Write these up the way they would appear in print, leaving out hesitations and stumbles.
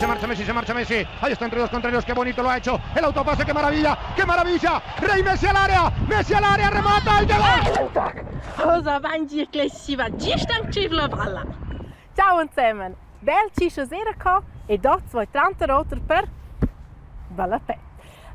Se marcha Messi, se marcha Messi. Ahí está entre dos contrarios, qué bonito lo ha hecho. El autopase, qué maravilla, qué maravilla. Rey Messi al área, Messi al área, remata y llegó. Cosa vain dir che va gist anc la valla. Ciao insieme. Bel ci sera co e dots voi tranter oter per ballapè.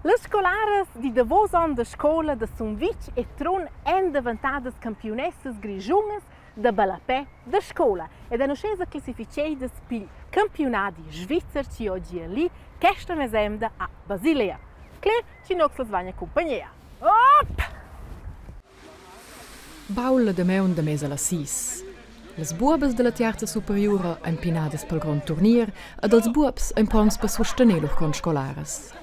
Las scolaras di davos on da scola da Sumvitg e Trun èn davantadas campiunessas grischunas da ballapè da scola ed han uschè sa classificedas pil campiunadi svizzer chi ho gia li questa mesemda a Basilea. Cler chi nox las vain accumpagnea. Op! Baul la damaun da mesa las sis. Las buobas dalla tiarza superiura ein pinadas pel grond turnier ed els buobs ein pronts per sustener lur conscolaras.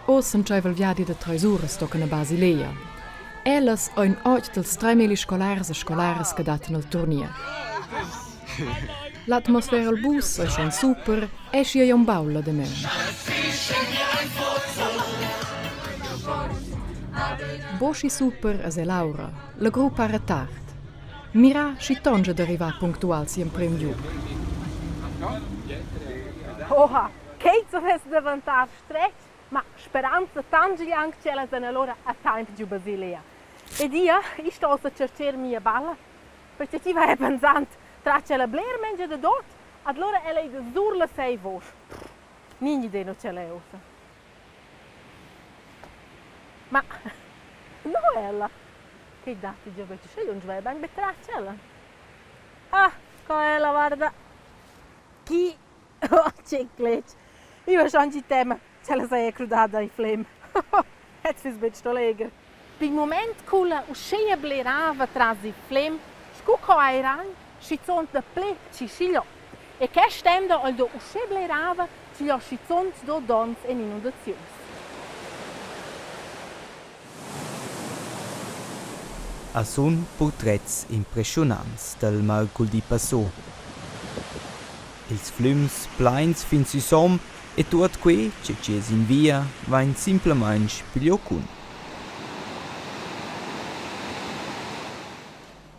Oz entscheiva il viadi da treis uras tochen a Basilea. Ellas ein otg dals treimilli scolars e scolaras che dattan al turnier. L'atmosfera al bus ei schon super, eschi ei aunc baul la damaun. Buc super es è Laura, la gruppa ha retard. Mira, schi tonscha d'arrivar punctual si emprem giug. Oha, quei dovess daventar stretg, ma speranza tangi anc ch'ellas han allora a temp giu Basilea. Ed ia, i sto ussa tschercher mia balla, perche chi va pensand, tratg ella bler mengia da dot, allora ella ei da sur la sei vosch. Nign idea no ch'ella è ussa. Ma no ella, che datti gia betg uschè lunsch, vaia bain be tratg ella. Ah, co ella guarda. Chi Oh, che cletg! Io schon gi tema ch'ella saja crudada in flem. Et fiss betg sto legher. Pil mument culla uschea blerava tras il flem, scu co eiran, schizunt daplè chi schigliò. E quest emda ha'l do uschè blerava chi ho schizunt do dons en inundaziuns. A sun purtrets impreschiunants dal merculdi passò. Ils flüms plains fin süsom e tuot que che chi es in via vain simplamaing pigliò cun.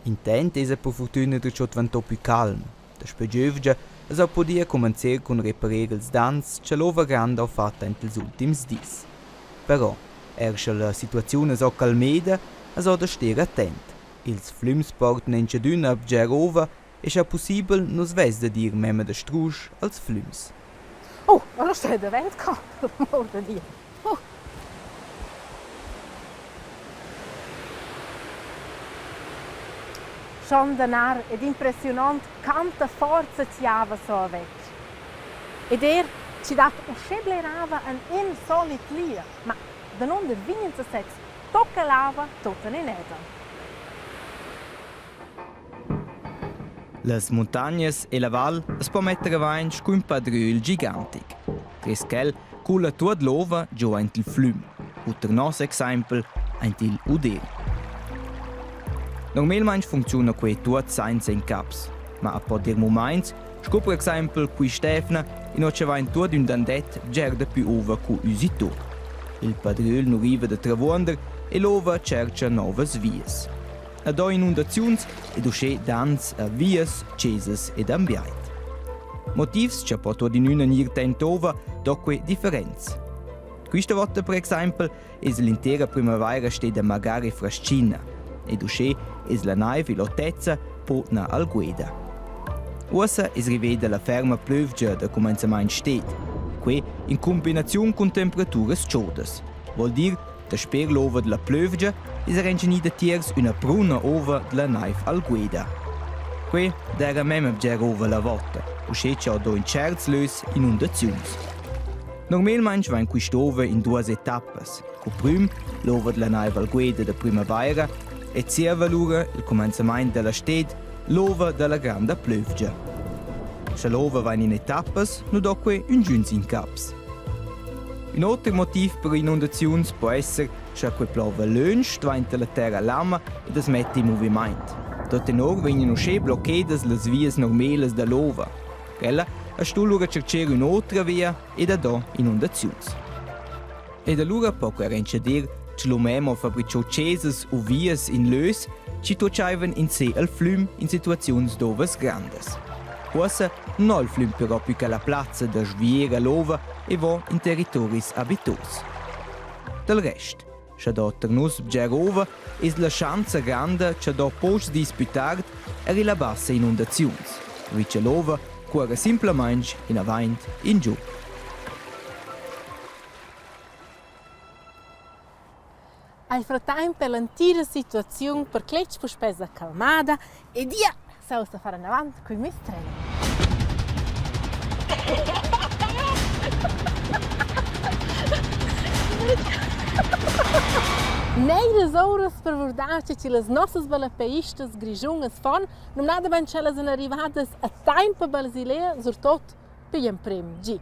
Intant esa per furtüna darcho dvantò pü calm. Daspö giövgia as ho pudia cumanzer cun reparer ils dans cha l'ova granda ho fat aint ils ultims dis. Però eir scha la situaziun as ho calmeda, as ho da ster attent. Ils flüms portan aunch'adüna bger ova e scha pussibel nu's vess dad ir memma da strusch als flüms. Oh, allora stai davent qua, per l'amor da Dio. Oh. Schon danar ed impressiunont canta forza tiava so avec. Ed er ci dat uschè blerava en insolit lia, ma danunder vignan sesez tocca lava tot en ineda. Las muntagnas e la val as po metter avaint scu ün padrül gigantic. Tres quel cula tuot l'ova giò aint il flüm, u ter nos exaimpel aint il Udel. Normalmaing funcziuna quai tuot sainza incaps, ma a po dir mumaints, sco per exaimpel quist'eivna, inua cha vain tuot ün dandet bger dapü ova cu üsitò. Il padrül nu riva da travuonder e l'ova tschercha nouvas vias. Ed ho inundaziuns ed uschè dans a vias, chesas ed ambiaint. Motivs cha po tuot in üna gnir tent ova do que differents. Quista vota per exaimpel es l'intera prümavaira steda magari fraschina ed uschè es la naiv ill'otezza po na algueda. Uossa es riveda la ferma plövgia da cumenzamaint sted, que in cumbinaziun cun temperaturas chodas, vuol dir Dasper l'ova dalla plövgia es era gnida tiers üna pruna ova dalla naiv algueda. Quei d'eira memma bger ova la vota, uschè cha ho do in tscherts lös inundaziuns. Normalmaing vain quist'ova in duas etappas. Co prüm l'ova dalla naiv algueda da prümavaira e zieva lura il cumenzamaint da la sted l'ova da la granda plövgia. Scha l'ova vain in etappas, nu do que üngüns incaps. Ün oter motiv per inundaziuns po esser scha quai plova lönch dvainta la terra lamma ed as metta in movimaint. Tot tenor vegnan uschè blocchedas las vias normelas da l'ova. Quella as sto lura tschercher ün'otra via ed a do inundaziuns. Ed alura po quai er dir cha l'hom ho fabricho chesas u vias in lös chi tuochaivan in se al flüm in situaziuns d'ovas grandas. Uossa non ho il flüm però pü che la plazza da svier a l'ova e vo in territoris abitos. Dal rest, scha do tar nus bger ova, es la schanza granda cha do pochs dis pü tard er illa bassa inundaziuns, vi cha l'ova cuorra simplamaing inavaint ingiù. Ei fratemp è l'entira situaziun per cletg puspei secalmada ed ia sa ussa far anavant cun mes training. Neiras ouras per vurdar che las nossas ballapeistas grischunas fan, numnadamein ch'ellas ein arrivadas a temp a Basilea, surtut pigl emprem gi.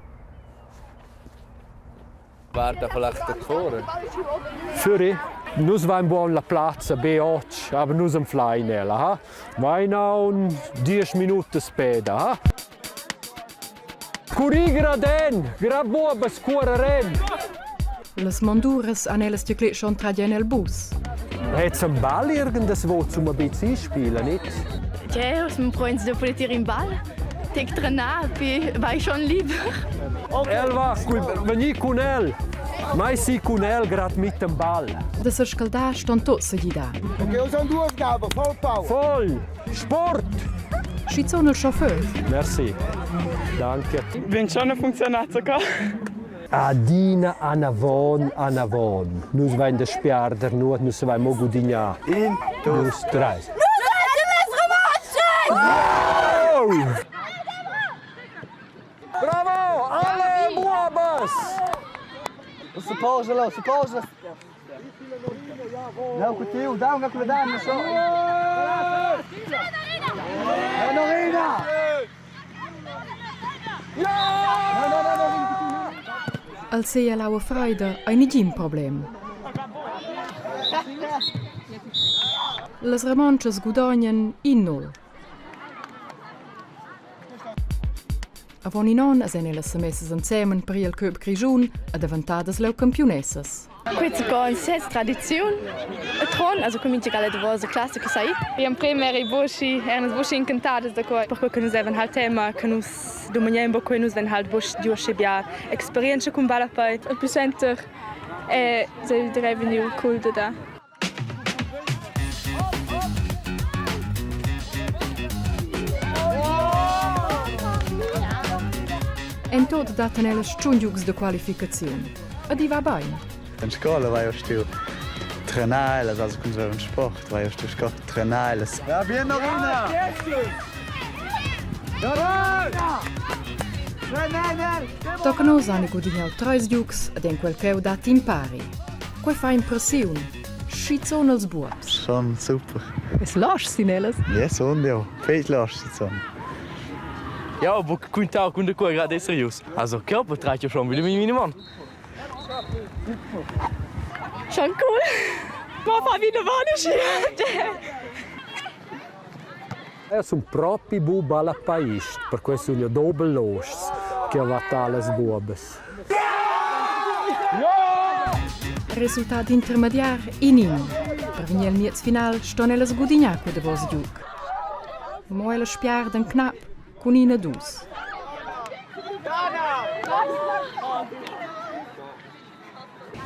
Guarda vielleicht der Chor. Füri, nus vain buon la plazza B8, aber nus anflein ella, ha? Vain aun diesch minutas peda, ha? Currigra den, gra buobas cuoreren! Las monduras han ellas tgei schon tradien el bus. Hat's ein Ball irgendes wo zum ein bisschen spielen, nicht? Ja, wir freuen uns da dir im Ball. Tic trenar, pi vai schon lieber. El va, vegni cun el! Mai si cun el grad mit dem Ball. Da se scaldar ston tots segidar. Okay, sind du Aufgabe, voll Power. Voll! Sport! Schizun il chauffeur. Merci. Danke. Wenn schon funzionat sogar. Adina anavon, anavon. Nus vein da spiarder nuot, nus savein mo gudignar. In, dus, treis. Bravo! Alle buobas! Pausa, Leo, pausa. Dau cutiu, dau una culadana, so. Norina! El seia l'aua freida ei negin problem. Las Romontschas gudognan in null. Avon in onn ein ellas semessas ensemen per ir al Cup Grischun e daventadas leu campiunessas. Quei con ses tradiziun e tron, also cominci alla davosa classe che sai. Emprem eri buc eran buc incantadas da quei, perquei che nus havevan halt tema che nus dumagnein buc quei, nus vein halt buc giu aschi bia experientscha cun ballapei. E pli suenter è sei direi vegniu cool da dar. En tot dattan ellas tschun giugs da qualificaziun. Ed i va bain. In scola vai stu trenar ellas, also cun un sport vai stu sco trenar ellas. Ja, bien Norina! Tochen oz han gudignau treis giugs ed en quel cheu dat in pari. Quei fa impressiun. Schizun els buobs. Schon super. Es losch sin ellas? Ja, sun jo. Fetg losch sizun. Ja, buc quintau cun da quei grad è serius. Also Körper trat ja schon wieder mit meinem Mann. Schon cool. Ma fa vinavant Eu sun propi bu ballapaist, perquai sun eu dobel loschs che va talas buobas. Resultat intermediar in in. Per vegnir al miez final ston ellas gudignar quei davos giug. Mo ellas spiardan knap cun ina dus.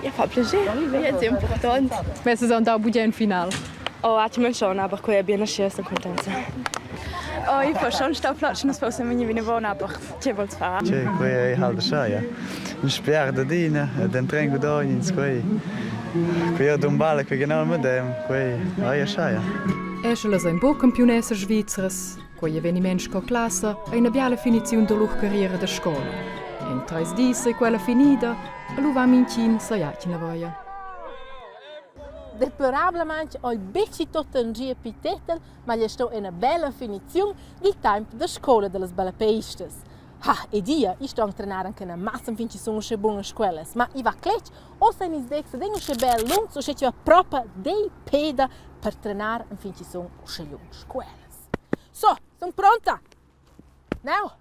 Ja, fa plascher. È important. Vesses andau bugen final? Oh, atmen schon, aber quei è bien aschia, sun contenta. Oh, ich fa schon stau platsch, nus possiamo vegnir vinavon, aber tge vols far? Che, quei ei halt scha, ja. In sper d'adina, ed entren gudogn ins quei. Quei è un balla, quei genau il medem, quei ei scha, ja. Er sche las ein buc campiunessas svizras, Quei eveniment sco classa ei ina biala finiziun da lur carriera da scola. En treis dis ei quella finida e lu va mintgin sajatgina voia. Deplorablamaing ho il betg tot en gia pi tetel, ma gli è sto ena bella finiziun dil temp da scola da las ballapeistas. Ha, ed ia, i sto anc trenar anche ena massa fin chi sun uschè bunas quellas, ma i va cletg, ossa in is decs ed en uschè bel lungs, uschè chi va propa dei peda per trenar enfin chi sun uschè lungs quellas. So, sun pronta! Now!